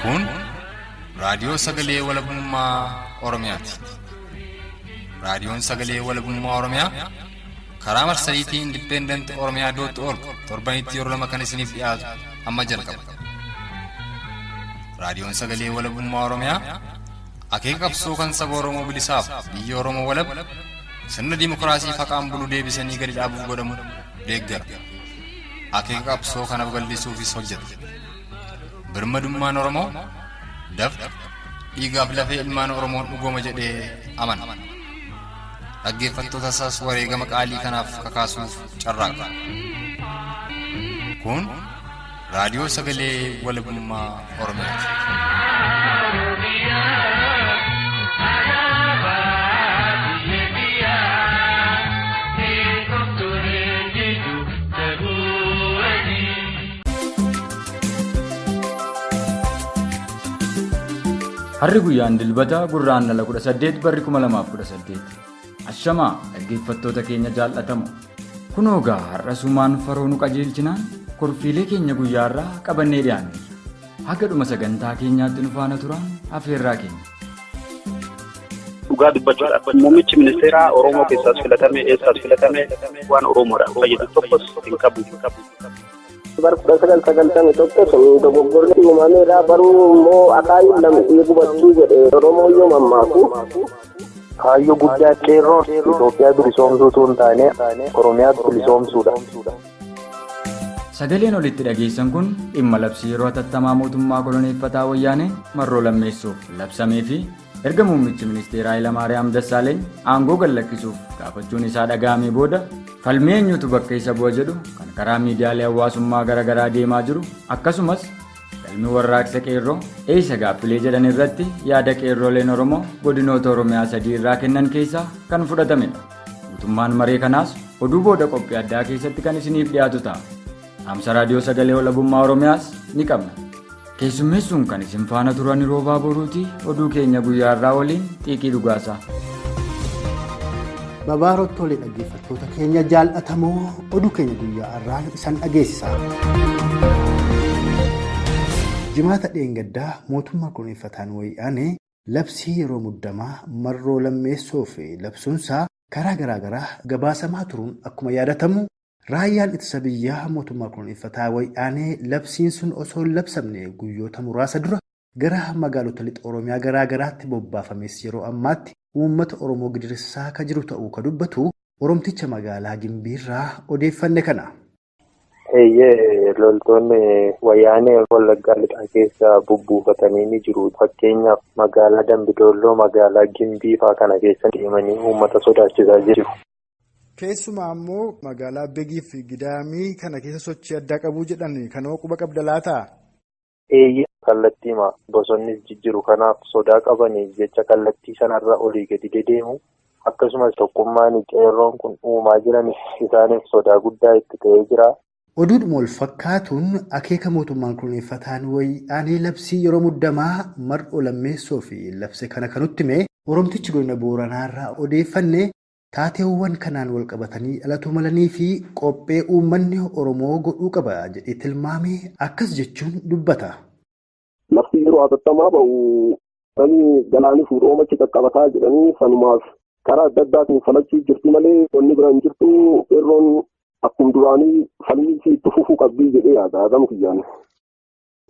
Kun raadiyoo sagalee walabummaa Oromiyaati. Raadiyoon sagalee walabummaa Oromiyaa karaa marsariitii Independent Oromiyaa dot org torbanitti yeroo lama kan isiniif dhiyaatu amma jalqaba. Raadiyoon sagalee walabummaa Oromiyaa akeeka qabsoo kan saba Oromoo bilisaaf biyya Oromoo walab sirna dimookiraasii faqaan bulu deebisanii gadi dhaabuuf godhamu deeggara. Akeeka qabsoo kana babal'isuufis hojjeta. Birmadummaan Oromoo dafqa dhiigaaf lafee ilmaan Oromoon dhugooma jedhee amana. Dhaggeeffattoota isaas wareegama qaalii kanaaf kakaasuuf carraaqa. Kun raadiyoo sagalee walabummaa Oromiyaati. Harri guyyaan dilbata gurraandhala 18 barri 2018. Ashamaa dhaggeeffattoota keenya jaallatamu. Kunoo gaa har'a sumaan faroo nu qajeelchinaan kurfiilee keenya guyyaarraa qabannee dhiyaanneerra. Haga dhuma sagantaa keenyaatti nu faana turaan afeerraa keenya. Dhugaa dubbachuudhaaf muummichi ministeeraa Oromoo keessaas filatame eessaas filatame waan Oromoodhaaf fayyadu tokkos hin qabu. Bara 1991 sun dogoggorri uumameera baruu immoo akaayii lamxii gubachuu jedhe Oromoo yoo mammaaku. Kaayyoo guddaa qeerroon Itoophiyaa bilisoomsuu osoo hin taane Oromiyaa bilisoomsuudha. Sagaleen olitti dhageessan kun dhimma labsii yeroo hatattamaa mootummaa koloneeffataa wayyaanee marroo lammeessuuf labsamee fi erga muummichi ministeeraa Hayilamaariyaam Dassaaleeny aangoo gad lakkisuuf gaafachuun isaa dhaga'amee booda falmii eenyutu bakka isa bu'a jedhu kan karaa miidiyaalee hawaasummaa garaagaraa deemaa jiru akkasumas galmi warraaqsa qeerroo eessa gaaffilee jedhan irratti yaada qeerrooleen Oromoo godinoota Oromiyaa sadii irraa kennan keessaa kan fudhatamedha. Guutummaan maree kanaas oduu booda qophii addaa keessatti kan isiniif dhiyaatu ta'a. Dhaamsa raadiyoo sagalee walabummaa Oromiyaas ni qabna. Keessummeessuun kan isin faana turan Roobaa Boruuti oduu keenya guyyaa irraa waliin xiiqii dhugaasaa. Babaarottolee dhaggeeffattoota keenya jaallatamoo oduu keenya guyyaa irraan isan dhageessisa. Jimaata dheengaddaa mootummaa koloneeffataan wayyaanee labsii yeroo muddamaa marroo lammeessoo fi labsuunsaa karaa garaagaraa gabaasamaa turuun akkuma yaadatamu raayyaan ittisa biyyaa mootummaa koloneeffataa wayyaanee labsiin sun osoo hin labsamne guyyoota muraasa dura gara magaalota lixa Oromiyaa garaagaraatti bobbaafames yeroo ammaatti uummata Oromoo gidirsaa ka jiru ta'uu ka dubbatu Oromticha magaalaa Gimbiirraa odeeffanne kana. Eeyyee loltoonni wayyaanee Wallaggaa lixaa keessa bubbuufatanii ni jiru. Fakkeenyaaf magaalaa Dambidolloo, magaalaa Gimbii fa'aa kana keessa deemanii uummata sodaachisaa jiru. Keessumaa immoo magaalaa Begii fi Gidaamii kana keessa sochii addaa qabu jedhan kanoo quba qabda laata? Eeyyee kallattiima bosonnis jijjiiru kanaaf sodaa qabaniif jecha kallattii sanarra olii gadi dedeemu. Akkasumas tokkummaan qeerroon kun uumaa jiran isaaniif sodaa guddaa itti ta'ee jira. Oduudhuma wal fakkaatuun akeeka mootummaan koloneeffataan wayyaanee labsii yeroo muddamaa mar'oo lammeessoo fi labse kana kanutti hime Oromtichi godina Booranaarraa odeeffanne taateewwan kanaan wal qabatanii dhalatuu malanii fi qophee uummanni Oromoo godhuu qaba jedhee tilmaame akkas jechuun dubbata. Labsii yeroo hatattamaa ba'u sanii galaanii fuudhoo achi qaqqabataa jedhanii sanumaaf karaa adda addaatiin falachuu jirti malee wanni biraa hin jirtu qeerroon akkuma duraanii falmii itti fufuu qabdii jedhee yaada Adam kiyyaan.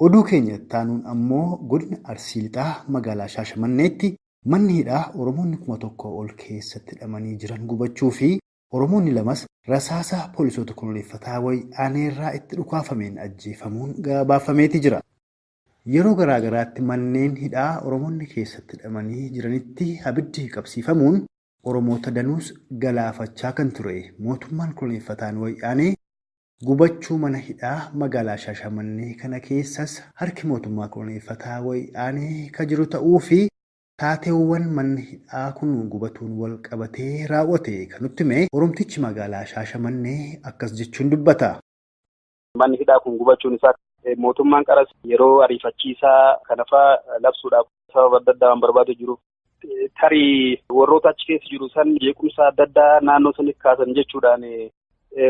Oduu keenya taanuun ammoo godina Arsii Lixaa magaalaa Shaashamanneetti manni hidhaa Oromoonni 1000 ol keessatti hidhamanii jiran gubachuu fi Oromoonni lamas rasaasa poolisoota koloneeffataa wayyaaneerraa itti dhukaafameen ajjeefamuun gabaafameeti jira. Yeroo garaagaraatti manneen hidhaa Oromoonni keessatti hidhamanii jiranitti abiddi qabsiifamuun Oromoota danuus galaafachaa kan ture mootummaan koloneeffataan wayyaanee gubachuu mana hidhaa magaalaa Shaashamannee kana keessas harki mootummaa koloneeffataa wayyaanee ka jiru ta'uu fi taateewwan manni hidhaa kun gubatuun wal qabatee raawwate kan nutti hime Oromtichi magaalaa Shaashamannee akkas jechuun dubbata. Manni hidhaa kun gubachuun isaa mootummaan qaras yeroo ariifachiisaa kana fa'aa labsuudhaaf sababa adda addaa waan barbaadu jiruuf tarii warroota achi keessa jiru san jeequmsa adda addaa naannoo sanitti kaasan jechuudhaan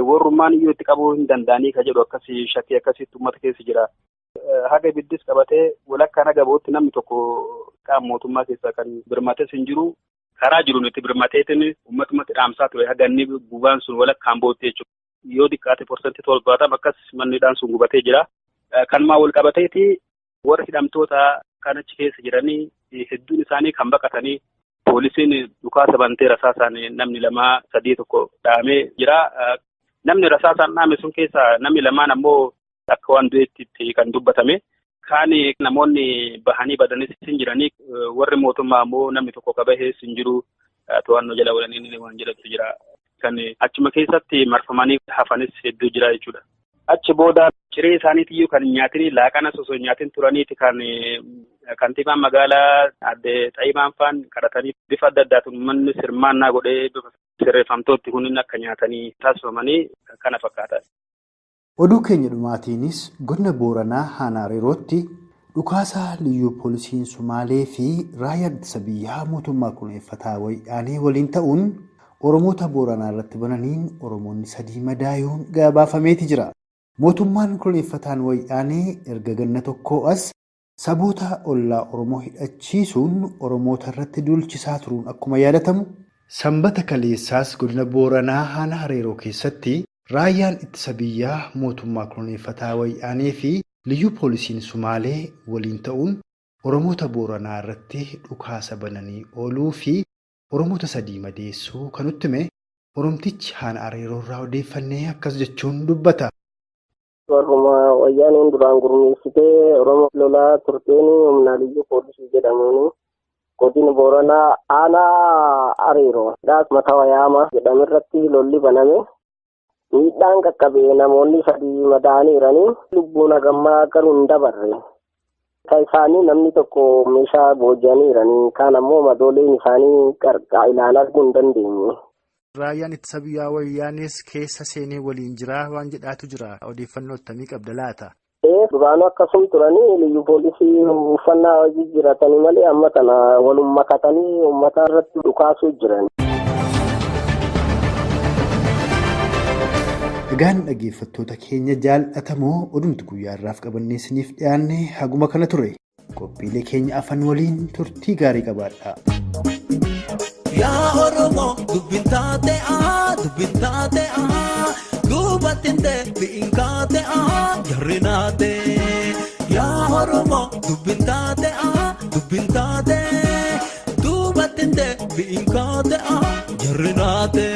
warrummaan iyyuu itti qabuu hin danda'anii ka jedhu akkasii shakkii akkasitti uummata keessa jira. Haga ibiddis qabatee walakkaan haga bootti namni tokko qaama mootummaa keessaa kan birmates hin jiru. Karaa jiruun itti birmateetiin uummatumatti dhaamsaa ture haga inni gubaan sun walakkaan bootti jechuudha. Yoo xiqqaate 70% akkas manni hidhaan sun gubatee jira. Kanumaan wal qabateeti warri hidhamtoota kan achi keessa jiranii hedduun isaanii kan baqatanii poolisiin dhukaasa bantee rasaasaan namni 2 3 1 dhahamee jira. Namni rasaasaan dhahame sun keessaa namni lamaan ammoo akka waan du'eetti kan dubbatame. Kaan namoonni bahanii badanis hin jiranii warri mootummaa ammoo namni tokko qabahees hin jiru to'annoo jala oolanii waan jedhamtu jira. Kan achuma keessatti marfamanii hafanis hedduu jira jechuudha. Achi booda ciree isaaniitiyyuu kan nyaatin laaqana osoo nyaatin turaniiti kan kantiibaan magaalaa adde Xayimaan faan kadhatanii bifa adda addaatiin uummanni sirmaannaa godhee bifa sirreeffamtootti kunniin akka nyaatanii taasifamanii kana fakkaatan. Oduu keenya dhumaatiinis godina Booranaa Aanaa Areerootti dhukaasa liyyuu poolisiin Sumaalee fi raayyaan ittisa biyyaa mootummaa kunuunfataa wayyaanee waliin ta'uun Oromoota Booranaa irratti bananiin Oromoonni 3 madaayuun gabaafameeti jira. Mootummaan kunuunfataan wayyaanee erga ganna tokkoo as saboota ollaa Oromoo hidhachiisuun Oromoota irratti duulchisaa turuun akkuma yaadatamu, Sanbata kaleessaas godina Booranaa Aanaa Areeroo keessatti raayyaan ittisa biyyaa mootummaa kunuunfataa wayyaanee fi liyyuu poolisiin Sumaalee waliin ta'uun Oromoota Booranaa irratti dhukaasa bananii ooluu fi Oromoota 3 madeessuu kan nutti hime Oromtichi Aanaa Areeroo irraa odeeffannee akkas jechuun dubbata. Warruma wayyaaneen duraan gurmeessitee Oromoo lolaa turteen humna liyyuu poolisii jedhamuun godina Booranaa Aanaa Areeroo mata wayaama jedhamu irratti lolli baname. Miidhaan qaqqabe namoonni 3 madaa'aniiranii lubbuun hagammaa garuu hin dabarre. Kan isaanii namni tokko meeshaa booji'aniiranii kaan ammoo madooleen isaanii qarqaa ilaalaa arguu hin dandeenye. Raayyaan ittisa biyyaa wayyaanis keessa seenee waliin jira waan jedhaatu jira. Odeeffannoo akkamii qabda laata? Duraanuu akkasum turanii liyyuu poolisii uffannaa hojii jiratanii malee amma kana walum makatanii uummata irratti dhukaasuu jiran. Egaan dhaggeeffattoota keenya jaallatamoo odumti guyyaa irraaf qabannee isiniif dhiyaanne haguma kana ture. Qophiilee keenya afan waliin turtii gaarii qabaadha. Yaa Oromoo dubbiin taate dubbiin taate duubatiin deebiin kaate jarri naate. Yaa Oromoo dubbiin taate dubbiin taate duubatiin deebiin kaate jarri naate.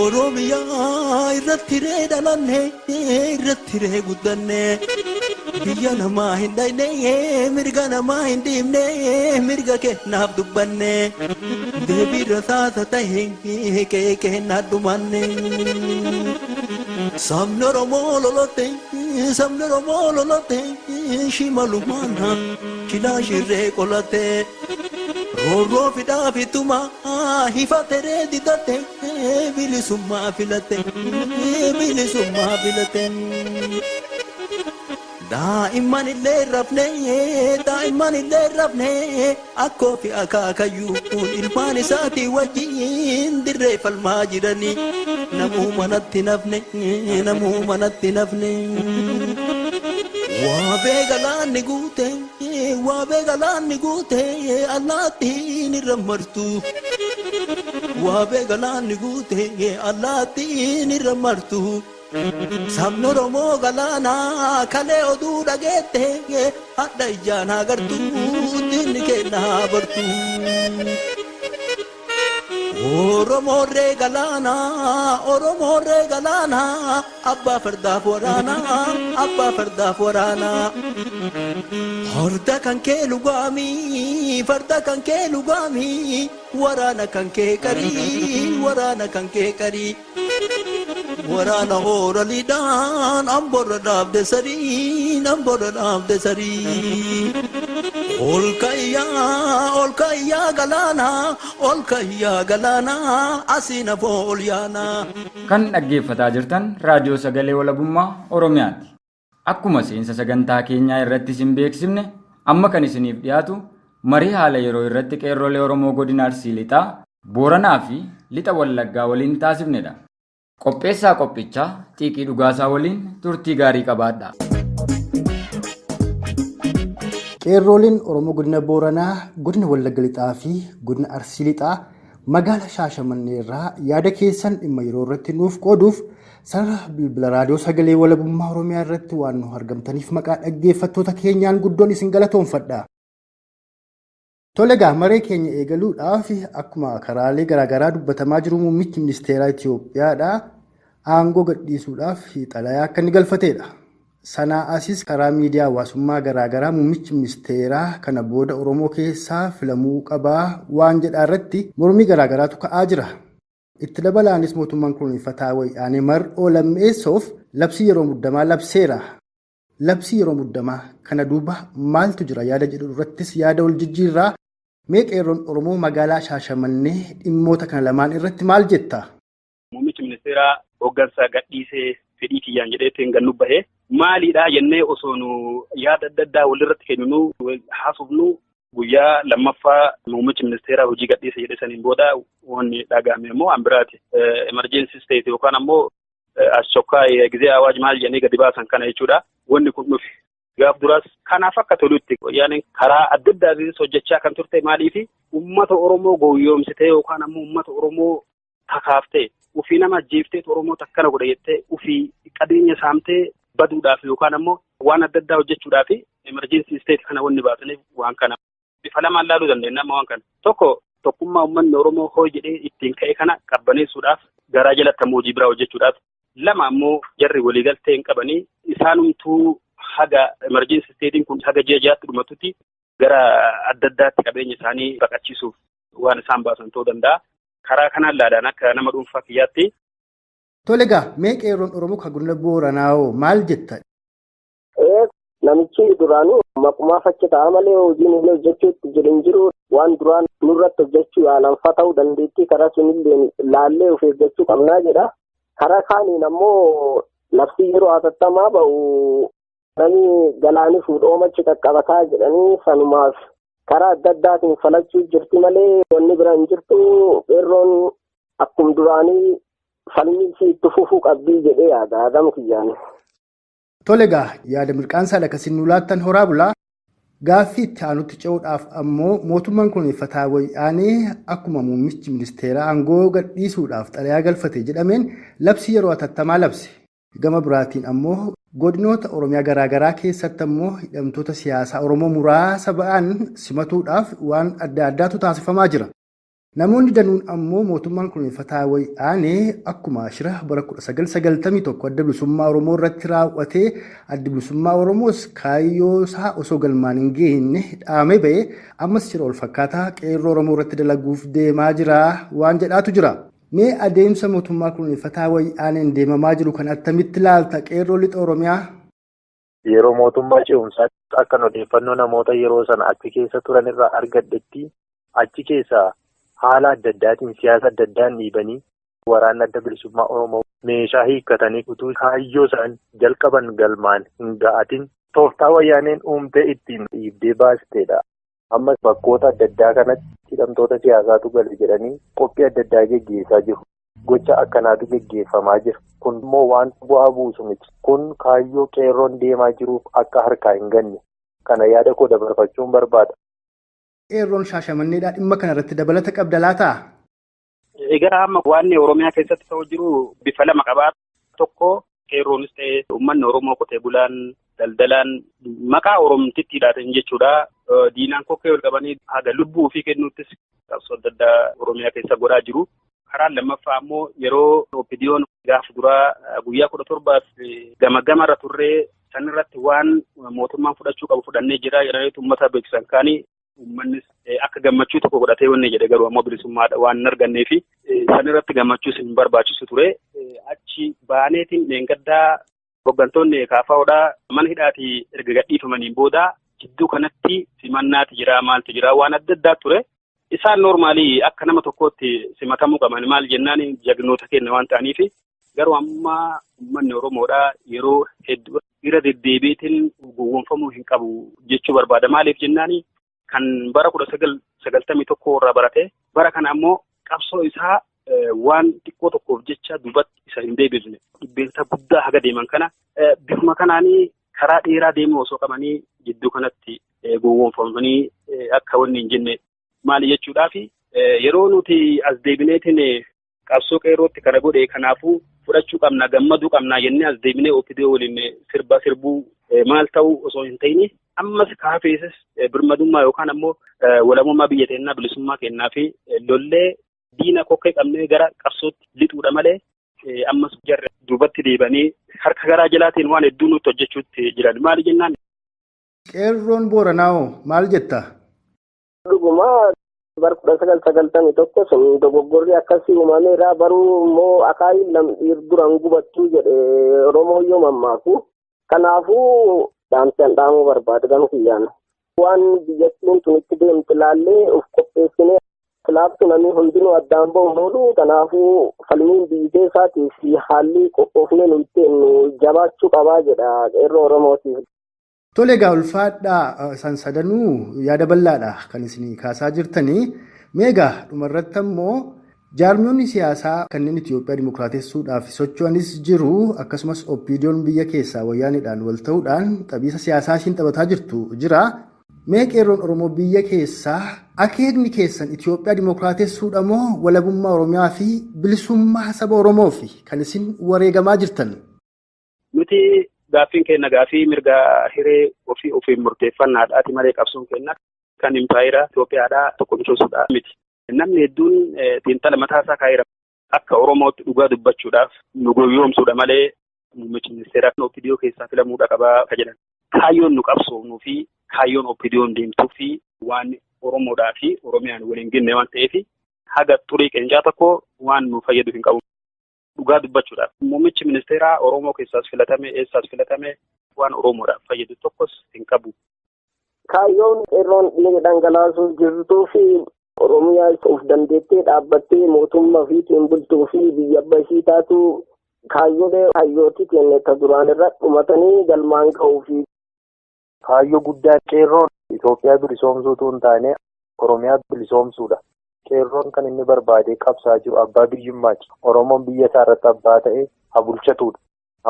Oromiyaa irratti ree dhalanne irratti ree guddanne biyya namaa hin dhayne mirga namaa hin dhiibne mirga kennaaf dubbanne deebii rasaasa ta'e qe'ee kennaa dhumanne. Sabni Oromoo lolotte sabni Oromoo lolotte shimalumaana kilaashirree qolatte. Roorroo fidhaa fituma hifateree didatte bilisummaa filatte bilisummaa filatte. Daa'imman illee rafne daa'imman illee rafne akkoo fi akaakayyuu ilmaan isaatii wajjin dirree falmaa jiranii namuu manatti nafne namuu manatti nafne. Waa beegalaanni guute waa beegalaanni guute allaattiin irra martu. Waa beegalaanni guute allaattiin irra martu. Sabni Oromoo galaanaa kalee oduu dhageette hadha ijaan agartu diinni kennaa bartu. Oromoorree galaanaa Oromoorree galaanaa abbaa fardaaf waraanaa abbaa fardaaf waraanaa. Farda kan kee lugaamii farda kan kee lugaamii waraana kan kee qarii waraana kan kee qarii. Waraana hooraliidhaan amboorra dhaabde sariin amboorra dhaabde sarii. Ol ka'iyyaa galaanaa ol ka'iyyaa galaanaa asiin afoo ol yaanaa. Kan dhaggeeffataa jirtan raadiyoo sagalee walabummaa Oromiyaati. Akkuma seensa sagantaa keenyaa irratti isin beeksifne amma kan isiniif dhiyaatu marii haala yeroo irratti qeerrolee Oromoo godina Arsii Lixaa, Booranaa fi Lixa Wallaggaa waliin taasifnedha. Qopheessaa qophichaa Xiiqii Dhugaasaa waliin turtii gaarii qabaadha. Qeerrooliin Oromoo godina Booranaa, godina Wallagga Lixaa fi godina Arsii Lixaa magaala Shaashamannee irraa yaada keessan dhimma yeroo irratti nuuf qooduuf sarara bilbila raadiyoo sagalee walabummaa Oromiyaa irratti waan nu argamtaniif maqaa dhaggeeffattoota keenyaan guddoon isin galatoomfadha. Tole egaa maree keenya eegaluudhaaf akkuma karaalee garaagaraa dubbatamaa jiru muummichi ministeeraa Itoophiyaadha. Aangoo gadhiisuudhaaf xalayaa akka inni galfateedha. Sanaa asis karaa miidiyaa hawaasummaa garaagaraa muummichi ministeeraa kana booda Oromoo keessaa filamuu qabaa waan jedhaa irratti mormii garaagaraatu ka'aa jira. Itti dabalaanis mootummaan kunuunfataa wayyaanee mar'oo lammeessoof labsii yeroo muddamaa labseera. Labsii yeroo muddamaa kana duuba maaltu jira yaada jedhu irrattis yaada wal jijjiirraa. Mee qeerroon Oromoo magaalaa Shaashamannee dhimmoota kana lamaan irratti maal jetta? Muummichi ministeeraa hooggansa gadhiisee fedhii kiyyaan jedheetiin gannu bahe maalidhaa jennee osoo nu yaada adda addaa walirratti kenninu haasofnu guyyaa lammaffaa muummichi ministeeraa hojii gadhiise jedhe saniin booda wanni dhagahame immoo an biraati. Emergency state yookaan ammoo ashokkaa gizee awaaj maal jedhanii gadi baasan kana jechuudha. Wanni kun dhufe. Gaaf duraas kanaaf akka tolutti wayyaaneen karaa adda addaatiin hojjechaa kan turte maaliifi uummata Oromoo gowwoomsitee yookaan ammoo uummata Oromoo kakaaftee ofii nama ajjeeftee Oromoo akkana godha jettee ofii qabeenya saamtee baduudhaaf yookaan ammoo waan adda addaa hojjechuudhaaf emergency state kana wanni baasaniif waan kana bifa lamaan laaluu dandeenya amma waan kana. Tokko tokkummaa uummanni Oromoo hoo jedhee ittiin ka'e kana qabbaneessuudhaaf garaa jalatti ammoo hojii biraa hojjechuudhaaf lama ammoo jarri waliigaltee hin qabanii isaanumtuu haga emergency statein kun haga ji'a ji'aatti dhumatutti gara adda addaatti qabeenya isaanii baqachiisuuf waan isaan baasan ta'uu danda'a. Karaa kanaan laalaan akka nama dhuunfaa kiyyaatti. Tole egaa mee qeerroon Oromoo kan godina Booranaa hoo maal jetta? Namichi duraanuu maqumaaf achi ta'a malee hojiin inni hojjechuutti jiru hin jiru. Waan duraan nurratti hojjechuu yaalanfaa ta'uu dandeettii karaa sunillee laallee of eeggachuu qabnaa jedha. Karaa kaaniin ammoo labsii yeroo hatattamaa ba'u namni galaanii fuudhoomachi qaqqabataa jedhanii sanumaaf karaa adda addaatiin falachuu jirti malee wanni bira hin jirtu qeerroon akkuma duraanii falmii itti fufuu qabdii jedhee yaada Adam kiyyaan. Tole egaa yaada mirqaansaa akkasiin nu laattan horaa bulaa. Gaaffii itti aanutti ce'uudhaaf ammoo mootummaan kunuunfataa wayyaanee akkuma muummichi ministeeraa aangoo gadhiisuudhaaf xalayaa galfate jedhameen labsii yeroo hatattamaa labse. Gama biraatiin ammoo godinoota Oromiyaa garaagaraa keessatti ammoo hidhamtoota siyaasaa Oromoo muraasa ba'an simatuudhaaf waan adda addaatu taasifamaa jira. Namoonni danuun ammoo mootummaan kunuunfataa wayyaanee akkuma shira bara 1991 adda bilisummaa Oromoo irratti raawwatee adda bilisummaa Oromoos kaayyoo isaa osoo galmaan hin geenye dhaamee ba'e ammas shira wal fakkaataa qeerroo Oromoo irratti dalaguuf deemaa jira waan jedhaatu jira. Mee adeemsa mootummaa kunuunfataa wayyaaneen deemamaa jiru kan attamitti ilaalta qeerroo lixa Oromiyaa? Yeroo mootummaa ce'umsaa akkan odeeffannoo namoota yeroo sana achi keessa turan irraa argadhetti achi keessaa haala adda addaatiin siyaasa adda addaan dhiibanii waraanni adda bilisummaa Oromoo meeshaa hiikkatanii utuu kaayyoo isaan jalqaban galmaan hin ga'atin tooftaa wayyaaneen uumtee ittiin dhiibdee baasteedha. Amma bakkoota adda addaa kanatti hidhamtoota siyaasaatu gale jedhanii qophii adda addaa geggeessaa jiru. Gocha akkanaatu geggeeffamaa jira. Kun immoo waan bu'aa buusu miti. Kun kaayyoo qeerroon deemaa jiruuf akka harkaa hin ganne. Kana yaada koo dabarfachuun barbaada. Qeerroon Shaashamanneedhaa dhimma kana irratti dabalata qabda laataa? Egaa amma waan Oromiyaa keessatti ta'u jiru bifa lama qabaa. Tokko qeerroonis ta'ee uummanni Oromoo qotee bulaan daldalaan maqaa Oromtittiidhaatiin jechuudha. Diinaan kokkee ol qabanii haga lubbuu ofii kennuuttis qabsoo adda addaa Oromiyaa keessa godhaa jiru. Karaan lammaffaa ammoo yeroo OPDO'n gaafa duraa guyyaa 17 gama gamarra turree sanirratti waan mootummaan fudhachuu qabu fudhannee jira jedhaniitu uummata beeksisan kaanii uummannis akka gammachuu tokko godhatee wanni jedhe garuu ammoo bilisummaadha waan hin argannee fi sanirratti gammachuus hin barbaachisu ture. Achi baaneetiin leengaddaa hooggantoonni KFO'dhaa mana hidhaatii erga gadhiifamaniin booda jidduu kanatti simannaati jira maaltu jira waan adda addaa ture. Isaan noormaalii akka nama tokkootti simatamuu qaban maal jennaan jagnoota kenna waan ta'aniif garuu amma uummanni Oromoodhaa yeroo hedduu irra deddeebiitiin gowwoomfamuu hin qabu jechuu barbaada. Maaliif jennaan kan bara 1991 irraa barate bara kana ammoo qabsoo isaa waan xiqqoo tokkoof jecha duubatti isa hin deebifne dhibbeentaa guddaa haga deeman kana bifuma kanaanii karaa dheeraa deemuu osoo qabanii jidduu kanatti gowwoomfamanii akka wanni hin jenne maali jechuudhaaf yeroo nuti as deebineetiin qabsoo qeerrootti kana godhe kanaafuu fudhachuu qabna gammaduu qabna jennee as deebinee OPDO waliin sirba sirbuu maal ta'uu osoo hin ta'in ammas kaafeesas birmadummaa yookaan ammoo walabummaa biyya teennaa bilisummaa kennaa fi lollee diina kokkee qabnee gara qabsootti lixuudha malee ammas jarri duubatti deebanii harka garaa jalaatiin waan hedduu nutti hojjechuutti jiran maali jennaan. Qeerroon Booranaa'oo maal jetta? Dhuguma bara 1991 sun dogoggorri akkasii uumameera baruu immoo akaayiin lamdhiir duraan gubattuu jedhe Oromoo yoo mammaaku. Kanaafuu dhaamsaan dhaamuu barbaada gama kiyyaan. Waan biyyattiin tun itti deemte laallee of qopheessinee laaftu namni hundinuu addaan ba'u oolu kanaafuu falmiin biyyi keessaatii fi haalli qophoofnee nu ittiin jabaachuu qabaa jedha qeerroo Oromootiif. Tole egaa ulfaadhaa isaan sadanuu yaada bal'aadha kan isin kaasaa jirtanii. Mee egaa dhumarratti ammoo jaarmiyoonni siyaasaa kanneen Itoophiyaa dimokiraatessuudhaaf socho'anis jiru akkasumas OPDO'n biyya keessaa wayyaaniidhaan wal ta'uudhaan taphiisa siyaasaa ishiin taphataa jirtu jira. Mee qeerroon Oromoo biyya keessaa akeekni keessan Itoophiyaa dimokiraatessuudha moo walabummaa Oromiyaa fi bilisummaa saba Oromoo fi kan isin wareegamaa jirtan? Nuti gaaffiin keenya gaaffii mirga hiree ofii ofiin murteeffannaadhaati malee qabsoon keenya kan impaayera Itoophiyaadhaa tokkomsoosuudha miti. Namni hedduun xiinxala mataa isaa kaa'eera. Akka Oromootti dhugaa dubbachuudhaaf nu goyoomsuudha malee muummichi ministeeraa OPDO keessaa filamuudha qabaa ka jedhan. Kaayyoon nu qabsoofnuu fi kaayyoon OPDO'n deemtuu fi waan Oromoodhaa fi Oromiyaan waliin genne waan ta'eef haga xurii qeencaa tokko waan nu fayyadu hin qabu. Dhugaa dubbachuudhaaf muummichi ministeeraa Oromoo keessaas filatame eessaas filatame waan Oromoodhaaf fayyadu tokkos hin qabu. Kaayyoon qeerroon dhiiga dhangalaasuuf jirtuu fi Oromiyaa of dandeettee dhaabbattee mootummaa ofiitiin bultuu fi biyya abbaa ishii taatu kaayyoolee hayyootii keenya ta duraan irra dhumatanii galmaan ga'uu fi. Kaayyoo guddaa qeerroon Itoophiyaa bilisoomsuutu hin taane Oromiyaa bilisoomsuudha. Qeerroon kan inni barbaadee qabsaa jiru abbaa biyyummaati. Oromoon biyya isaa irratti abbaa ta'e haa bulchatudha.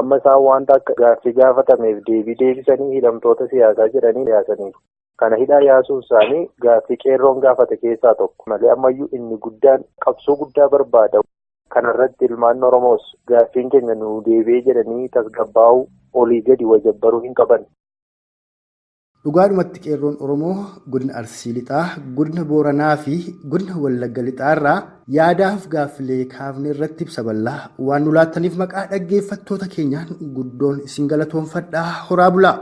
Amma isaan wanta akka gaaffii gaafatameef deebii deebisanii hidhamtoota siyaasaa jedhanii yaasaniiru. Kana hidhaa yaasuun isaanii gaaffii qeerroon gaafate keessaa tokko malee ammayyuu inni guddaan qabsoo guddaa barbaada. Kanarratti ilmaan Oromoos gaaffiin keenya nu deebi'ee jedhanii tasgabbaa'uu olii gadi wajabbaruu hin qaban. Dhugaadhumatti qeerroon Oromoo godina Arsii Lixaa, godina Booranaa fi godina Wallagga Lixaa irraa yaadaaf gaaffilee kaafne irratti ibsa bal'aa waan nu laattaniif maqaa dhaggeeffattoota keenyaan guddoon isin galatoonfadhaa horaa bulaa.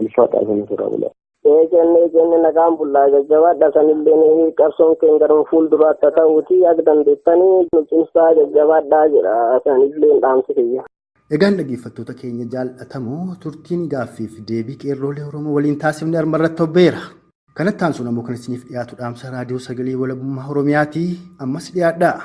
Ulfaadhaa isinis horaa bulaa. Eegenne nagaan bullaa jajjabaadha sanillee qabsoon keenya gara fuulduraatti ta'uuti akka dandeettanii nu cimsaa jajjabaadhaa jedha sanillee dhaamsi kiyya. Egaan dhaggeeffattoota keenya jaallatamoo turtiin gaaffiif deebii qeerroolee Oromoo waliin taasifne armarratti hobbeera. Kanatti aansuun ammoo kan isiniif dhiyaatu dhaamsa raadiyoo sagalee walabummaa Oromiyaati. Ammas dhiyaadhaa.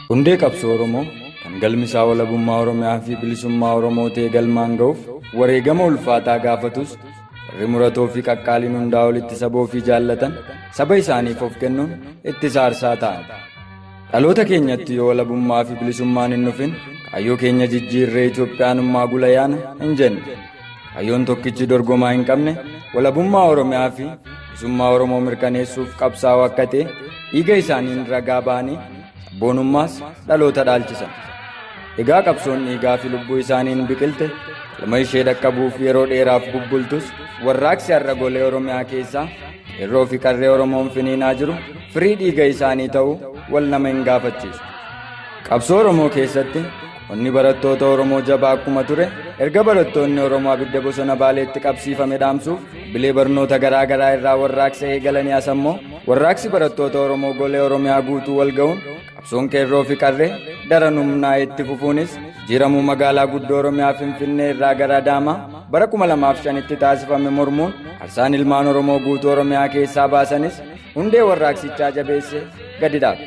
Hundee qabsoo Oromoo kan galmi isaa walabummaa Oromiyaa fi bilisummaa Oromoo ta'e galmaan ga'uuf wareegama ulfaataa gaafatus warri muratoo fi qaqqaaliin hundaa olitti saba ofii jaallatan saba isaaniif of kennuun itti saarsaa ta'an. Dhaloota keenyatti yoo walabummaa fi bilisummaan hin dhufin kaayyoo keenya jijjiirree Itoophiyaanummaa gula yaana hin jenne. Kaayyoon tokkichi dorgomaa hin qabne walabummaa Oromiyaa fi bilisummaa Oromoo mirkaneessuuf qabsaa'uu akka ta'e dhiiga isaaniin ragaa ba'anii sabboonummaas dhaloota dhaalchisan. Egaa qabsoon dhiigaa fi lubbuu isaaniin biqilte galma ishee dhaqqabuuf yeroo dheeraaf bubbultus warraaqsi har'a golee Oromiyaa keessaa qeerroo fi qarree Oromoon finiinaa jiru firii dhiiga isaanii ta'uu wal nama hin gaafachiisu. Qabsoo Oromoo keessatti qonni barattoota Oromoo jabaa akkuma ture erga barattoonni Oromoo abidda bosona Baaleetti qabsiifame dhaamsuuf bilee barnoota garaa garaa irraa warraaqsa eegalanii as ammoo warraaqsi barattoota Oromoo golee Oromiyaa guutuu wal ga'uun qabsoon qeerroo fi qarree daran humnaa itti fufuunis jijjiiramuu magaalaa guddoo Oromiyaa Finfinnee irraa gara Adaamaa bara 2005tti taasifame mormuun arsaan ilmaan Oromoo guutuu Oromiyaa keessaa baasanis hundee warraaqsichaa jabeesse gadi dhaabe.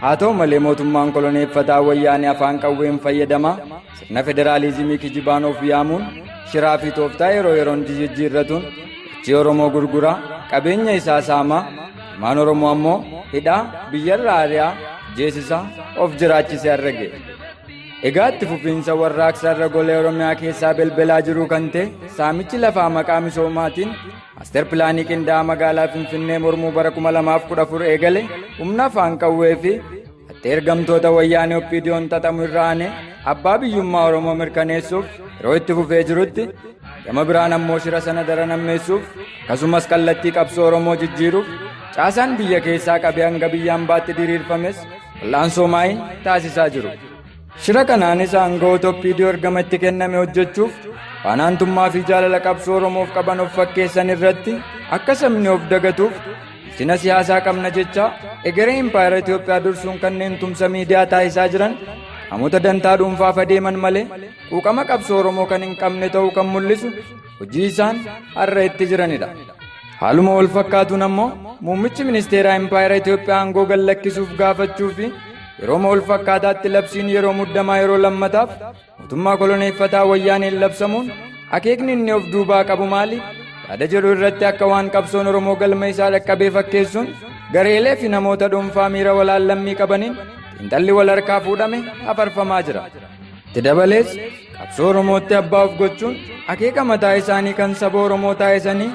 Haa ta'u malee mootummaan koloneeffataa wayyaanee afaan qawween fayyadamaa sirna federaalizimii kijibaan of yaamuun shiraa fi tooftaa yeroo yeroon jijjiirratuun Dachee Oromoo gurguraa, qabeenya isaa saamaa, ilmaan Oromoo ammoo hidhaa, biyyarraa ari'aa, jeesisaa of jiraachisee har'a ga'e. Egaa itti fufiinsa warraaqsa irra golee Oromiyaa keessaa belbelaa jiruu kan ta'e saamichi lafaa maqaa misoomaatiin maaster pilaanii qindaa'aa magaalaa Finfinnee mormuu bara 2014 eegale humna afaan qawwee fi hattee ergamtoota wayyaanee OPDO'n xaxamu irra aanee abbaa biyyummaa Oromoo mirkaneessuuf yeroo itti fufee jirutti gama biraan ammoo shira sana daran hammeessuuf akkasumas kallattii qabsoo Oromoo jijjiiruuf caasaan biyya keessaa qabee hanga biyya hambaatti diriirfames wal'aansoo maayin taasisaa jiru. Shira kanaanis aangawoota OPDO ergama itti kenname hojjechuuf waan aantummaa fi jaalala qabsoo Oromoof qaban of fakkeessan irratti akka sabni of dagatuuf bilchina siyaasaa qabna jecha egeree impaayera Itoophiyaa dursuun kanneen tumsa miidiyaa taasisaa jiran qaamota dantaa dhuunfaaf adeeman malee quuqama qabsoo Oromoo kan hin qabne ta'uu kan mul'isu hojii isaan har'a itti jiranidha. Haaluma wal fakkaatuun ammoo muummichi ministeeraa impaayera Itoophiyaa aangoo gad lakkisuuf gaafachuu fi yeroo wal fakkaataatti labsiin yeroo muddamaa yeroo lammataaf mootummaa koloneeffataa wayyaaneen labsamuun akeekni inni of duubaa qabu maali? Yaada jedhu irratti akka waan qabsoon Oromoo galma isaa dhaqqabee fakkeessuun gareelee fi namoota dhuunfaa miira walaallammii qabaniin xiinxalli wal harkaa fuudhame afarfamaa jira. Itti dabalees qabsoo Oromootti abbaa of gochuun akeeka mataa isaanii kan saba Oromoo taasisanii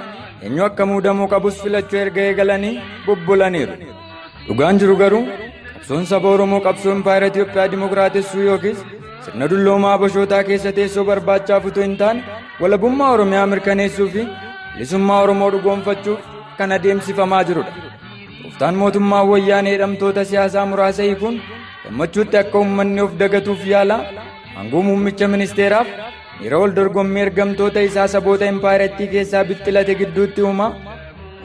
eenyu akka muudamuu qabus filachuu erga eegalanii bubbulaniiru. Dhugaan jiru garuu qabsoon saba Oromoo qabsoo impaayera Itoophiyaa dimokiraatessuu yookiis sirna dulloomaa Habashootaa keessa teessoo barbaachaaf utuu hin taane walabummaa Oromiyaa mirkaneessuu fi bilisummaa Oromoo dhugoomfachuuf kan adeemsifamaa jirudha. Tooftaan mootummaa wayyaanee hidhamtoota siyaasaa muraasa hiikuun gammachuutti akka uummanni of dagatuuf yaala aangoo muummicha ministeeraaf miira wal dorgommii ergamtoota isaa saboota impaayerattii keessaa bixxilate gidduutti uumaa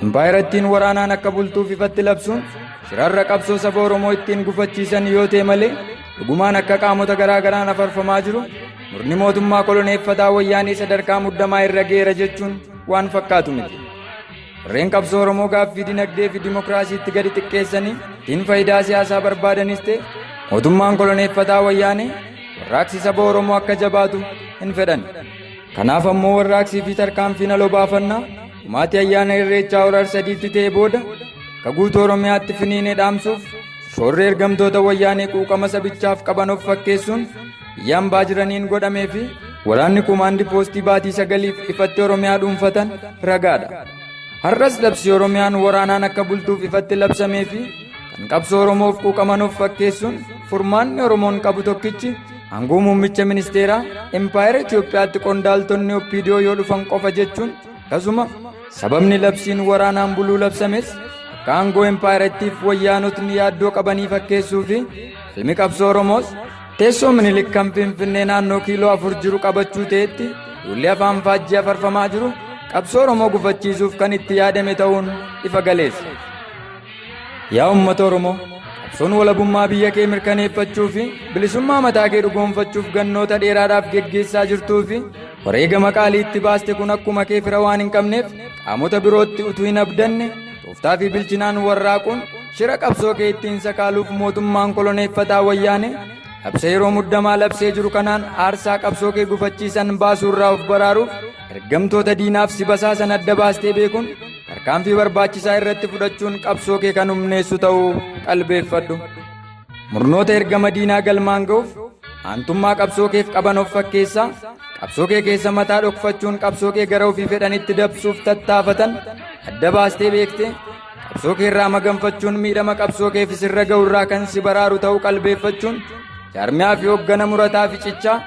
impaayerattiin waraanaan akka bultuuf ifatti labsuun shirarra qabsoo saba Oromoo ittiin gufachiisan yoo ta'e malee dhugumaan akka qaamota garaa garaan afarfamaa jiru murni mootummaa koloneeffataa wayyaanee sadarkaa muddamaa irra geera jechuun waan fakkaatu miti. Warreen qabsoo Oromoo gaaffii dinagdee fi dimokiraasiitti gadi xiqqeessanii ittiin faayidaa siyaasaa barbaadanis ta'e mootummaan koloneeffataa wayyaanee warraaqsi saba Oromoo akka jabaatu hin fedhan. Kanaaf ammoo warraaqsii fi tarkaanfiin aloo baafannaa dhumaatii ayyaana irreechaa hora sadiitti ta'e booda akka guutuu Oromiyaatti finiinee dhaamsuuf shoorri ergamtoota wayyaanee quuqama sabichaaf qaban of fakkeessuun biyya hambaa jiraniin godhamee fi waraanni kumaandi poostii baatii 9f ifatti Oromiyaa dhuunfatan ragaadha. Har'as labsii Oromiyaan waraanaan akka bultuuf ifatti labsamee fi kan qabsoo Oromoof quuqaman of fakkeessuun furmaanni Oromoon qabu tokkichi aangoo muummicha ministeeraa impaayera Itoophiyaatti qondaaltonni OPDO yoo dhufan qofa jechuun akkasuma sababni labsiin waraanaan buluu labsames akka aangoo impaayerattiif wayyaanotni yaaddoo qabanii fakkeessuu fi ilmi qabsoo Oromoos teessoo Minilik kan Finfinnee naannoo kiiloo 4 jiru qabachuu ta'etti duulli afaan faajjii afarfamaa jiru qabsoo Oromoo gufachiisuuf kan itti yaadame ta'uun ifa galeessa. Yaa uummata Oromoo, qabsoon walabummaa biyya kee mirkaneeffachuu fi bilisummaa mataa kee dhugoomfachuuf gannoota dheeraadhaaf geggeessaa jirtuu fi wareegama qaalii itti baaste kun akkuma kee fira waan hin qabneef qaamota birootti utuu hin abdanne tooftaa fi bilchinaan warraaquun shira qabsoo kee ittiin sakaaluuf mootummaan koloneeffataa wayyaanee labsa yeroo muddamaa labsee jiru kanaan aarsaa qabsoo kee gufachiisan baasuurraa of baraaruuf ergamtoota diinaaf si basaasan adda baastee beekuun tarkaanfii barbaachisaa irratti fudhachuun qabsoo kee kan humneessu ta'uu qalbeeffadhu. Murnoota ergama diinaa galmaan ga'uuf aantummaa qabsoo keef qaban of fakkeessaa qabsoo kee keessa mataa dhokfachuun qabsoo kee gara ofii fedhanitti dabsuuf tattaafatan adda baastee beektee qabsoo kee irraa maganfachuun miidhama qabsoo keef sirra ga'u irraa kan si baraaru ta'uu qalbeeffachuun jaarmiyaa fi hoggana murataa fi cichaa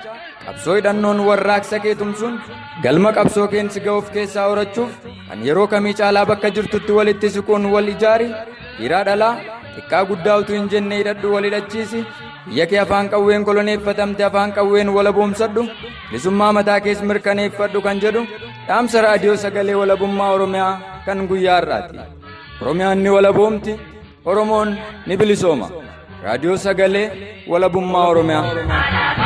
qabsoo hidhannoon warraaqsa kee tumsuun galma qabsoo keen si ga'uuf keessaa horachuuf kan yeroo kamii caalaa bakka jirtutti walitti siquun wal ijaari dhiiraa dhalaa xiqqaa guddaa utuu hin jenne hidhadhu wal hidhachiisi biyya kee afaan qawween koloneeffatamte afaan qawween walaboomsadhu bilisummaa mataa kees mirkaneeffadhu kan jedhu dhaamsa raadiyoo sagalee walabummaa Oromiyaa kan guyyaa har'aati. Oromiyaan ni walaboomti, Oromoon ni bilisooma. Raadiyoo sagalee walabummaa Oromiyaa.